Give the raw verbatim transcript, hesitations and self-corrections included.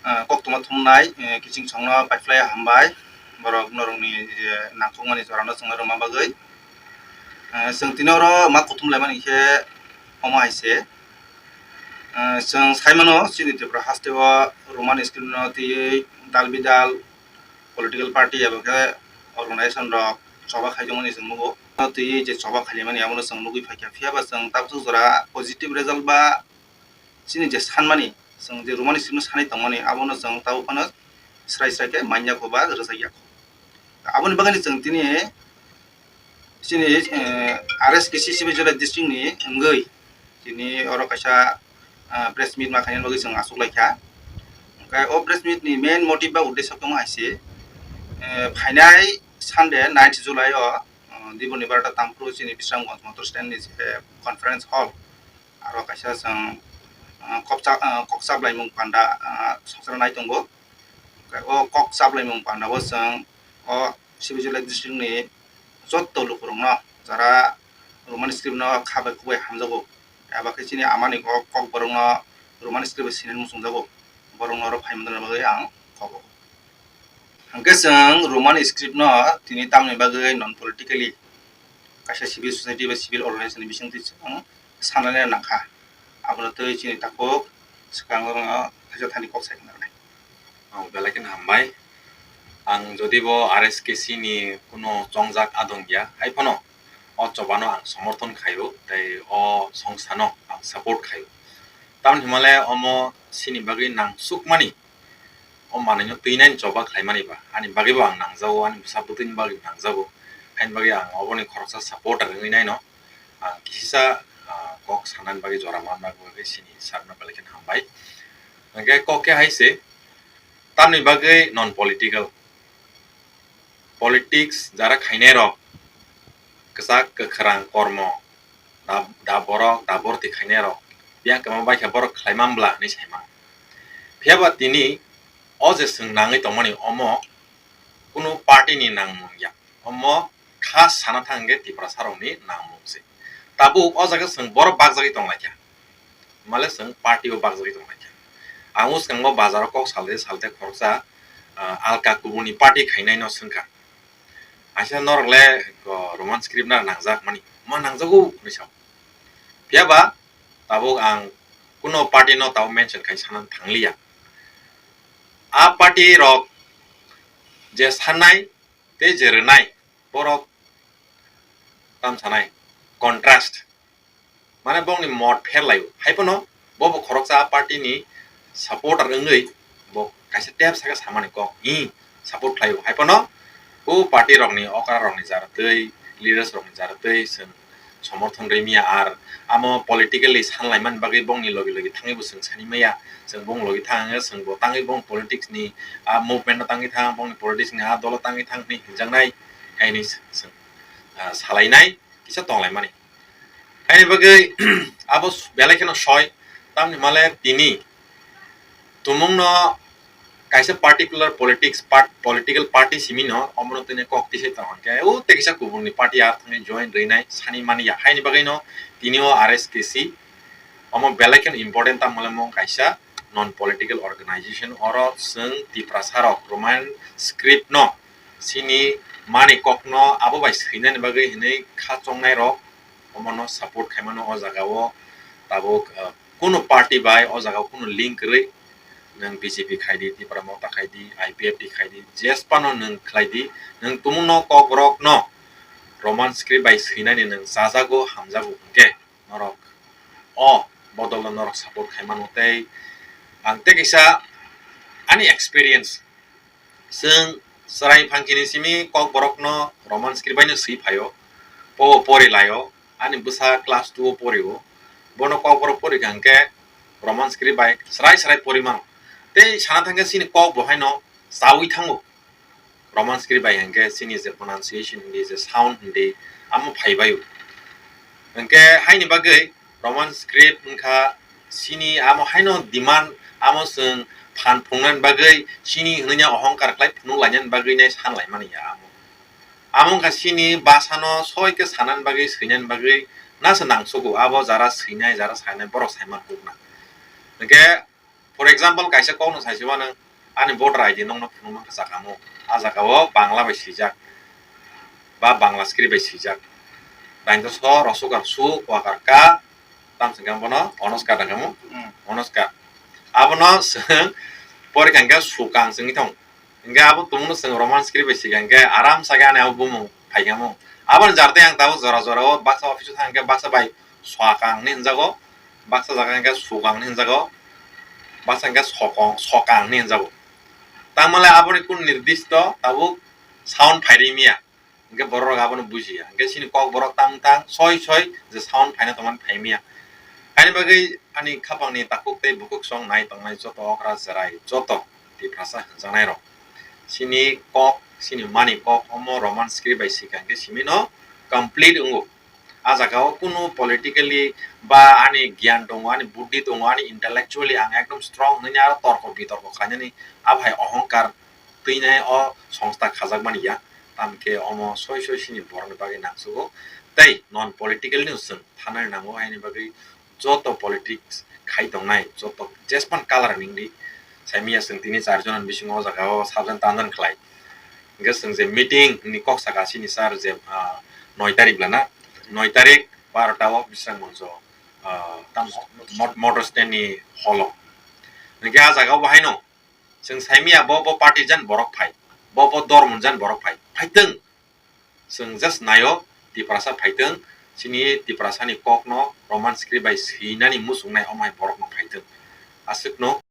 Ah, koktwma thumnai, eh, kiching songno paiphlai hambai, borok norokni je nangkukmani jorano chwngno rwma bagwi. Eh, chwng tini oro ma kuthum laimani khe omo hai se. Eh, chwng saimano chini Tripura hasteo Roman script no twiwi dal bidal political party abo khe organization rok choba khaijokmani chwng nugo. Twiwi je choba khailaimani abono chwng nugwi phaikha, phiyaba chwng tabuk jora positive result ba chini je sanmani, chwng je Roman script no sanwi tongmani, abono chwng tabuk phano srai srai khe manya kho ba rwjakya kho. Aboni bagwino chwng tini chini, eh, R S K C Sibijala district ni wngwi tini oro kaisa, eh, press meet ma khaina bagwi chwng achuk laikha. Hwnkhe o press meet ni main motive ba uddesho khe wng hai se, eh, phainai Sunday ninth July o, eh, Diboni barota tangphuru chini Bisramganj motor stand ni je conference hall, aro kaisa chwng, ah, kokcha-, ah, kok chaplaimung panda, ah, songchornai tongo. O kok chaplaimung panda o chwng o Sibijala district ni joto lukurokno jara Roman script no kha bai khuk bai hamjago, abo khe chini amani o kokborokno Roman script bai sinani muchungjago, borokno oro phai manna bagwi ang kok o. Hwnkhe chwng Roman script no tini tamni bagwi non politically kaisa civil society ba civil organization ni bisingtwi chwng sanani nangkha. Abono twi chini takhuk swkang oro thaisa thani kok sai khna rwnai. Ang belai kheno hambai. Ang jodi bo R S K C ni kuno chongjak adong ya, hai phano o choba no ang somorthon khaio, tei o songsa no ang support khaio. Tamni hwnmale omo chini bagwi nangsukmani, o manwino twinani choba khlaimani ba, ani bagwi bo ang nangjago, ani bwsa bwtwini bagwi bo nangjago. Haini bagwi ang oboni khoroksa supporter wngwi naino, ang kisisa, ah, kok sanani bagwi jora manna bagwi chini sir no belai kheno hambai. Hwnkhe kok khe hai se, tamni bagwi non political. Politics jara khainai rok, kwchak kwkhrang kormo, da, da borok, da borti khainai rok, biyang kwma bai khe borok khlai man bla hinwi sai mano. Phiya ba tini o je chwng nangwi tongmani omo kunu party ni nangmung ya, omo kha sana thang khe Tiprasa rokni nangmung se. Tabuk o jaga chwng borok bakjagwi tong lai kha. Male chwng party o bakjagwi tong lai kha. Ang bwskango bazar o kok salte salte khoroksa, ah, alka kubuni party khainai no swngkha. Aisa norok le, oh, Roman script na nangjak mani. Ma nangjago hinwi sao. Phiya ba tabuk ang kuno party no tabuk mention khai sana thangliya. A party rok je sanai tei je rwnai borok tam sanai contrast. Mane bongni mot pher laio. Hai phano bo bo khoroksa party ni supporter wngwi bo kaisa tep saka samani kok, "Hi, support khlaio." Hai phano o party rokni okra rokni jaratwi, leaders rokni jaratwi chwng somorthon rwmya, ar amo politically sanlaimani bagwi bongni logi logi thangwi bo chwng sani maya. Chwng bong logi thang, chwng bo tangwi bong politics ni a movement no tangwi thang, bongni politics ni a dolo tangwi thang hinwi hinjaknai, haini chwng, ah, salainai kisa tonglaimani. Haini bagwi abo belai kheno soi, tamni hwnmale tini tumungno kaisa particular politics part-, political party simi no omono tini kok tisai tong hwnkhe o tei kisa kubuni party a thangwi join rwinai sani mani ya. Haini bagwi no tini o R S K C omo belai kheno important, tamo hwnmale mong kaisa non political organization, oro chwng Tiprasa rok Roman script no sini mani kokno abo bai swinani bagwi hinwi kha chongnai rok omono support khaimano o jaga o. Tabuk, ah, kunu party bai o jaga o kunu link kwrwi, nwng B J P khai di, Tipra Motha khai di, I P F T khai di, jesphano nwng khlai di, nwng tumungno kokborokno Roman script bai swinani nwng chajago, hamjago hwnkhe norok o bodolno norok support khaimano. Tei ang tei kisa ani experience, chwng chwrai phangkini simi kokborokno Roman script baino swi phaio, po pori laio, ani bwsa class two o porio, bono kokborok pori kha hwnkhe Roman script bai chwrai chwrai pori mano. Tei sana thangkhe chini kok bo haino chaui thango. Roman script bai hwnkhe chini je pronunciation hindi, je sound hindi, amo phaibaio. Hwnkhe haini bagwi Roman script wngkha chini amo haino demand, amo chwng phan phunuknani bagwi chini hwnwi ya ohongkar khlai phunuk lainani bagwi nai san laimani ya amo. Amo wngkha chini bwsano soi khe sanani bagwi, swinani bagwi nasa nangsugo, abo jara swinai, jara sainai borok saiman kukna. Hwnkhe For example, kaisa kokno saisima nwng ani voter I D nokno phunukma khe chakamo. A jagao Bangla bai swijak ba Bangla script bai swijak. Dainto so rosukar su, kwakar ka, tam sengkang bono onoskar dangkamo. Hmm. Onoskar. Abono chwng porikha hwnkhe sukang chwngwi thang. Hingke abo tongmano chwng Roman script bai sika hingke aram saka ani abo bumung phaikamo. Aboni jartai ang tabuk jora jora o baksa office o thang hingke baksa bai swakang ni hinjago, baksa jaga hingke sukang ni hinjago, baksa hingke sokong, sokang ni hinjago. Tangmale aboni kun nirdisto tabuk sound phairi miya. Hingke borok rok abono bujiya. Hingke chini kok borok tang tang soi soi je sound phaina tongmani phaimiya. Ani bagwi ani khapangni takhuk tei bukhuk song nai tongnai joto okra cherai, joto Tiprasa hwnjaknai rok. Chini kok, chini mani kok omo Roman script bai sika hingke simino complete wngo. A jagao kunu politically ba ani giyan tongo, ani buddhi tongo, ani intellectually ang ekdom strong hwnwi aro torko bitorko khainani abo hai ohongkar twinai o songsta khajakmani ya, tamkhe omo soi soi sini borokni bagwi nangsugo. Tei non political ni chwng thanani nango, haini bagwi joto politics khai tongnai, joto jespan color ni wngdi. Saimiya chwng tini char jona bisingo o jaga o sabjan tanjan khlai. Hingke chwng je meeting ni kok saka chini sir je, ah, noi tarik lana, noi tarik barota o Bisrang Monjo, ah, tam mo-, motor stand ni hall o. Hingke a jaga o bo haino chwng saimiya bo, bo party jan borok phai, bo, bo dormo jan borok phai, phaitwng. Chwng just naio, Tiprasa phaitwng, chini Tiprasani kokno Roman script bai swinani muchungnai omo hai borokno phaitwng. Aswkno.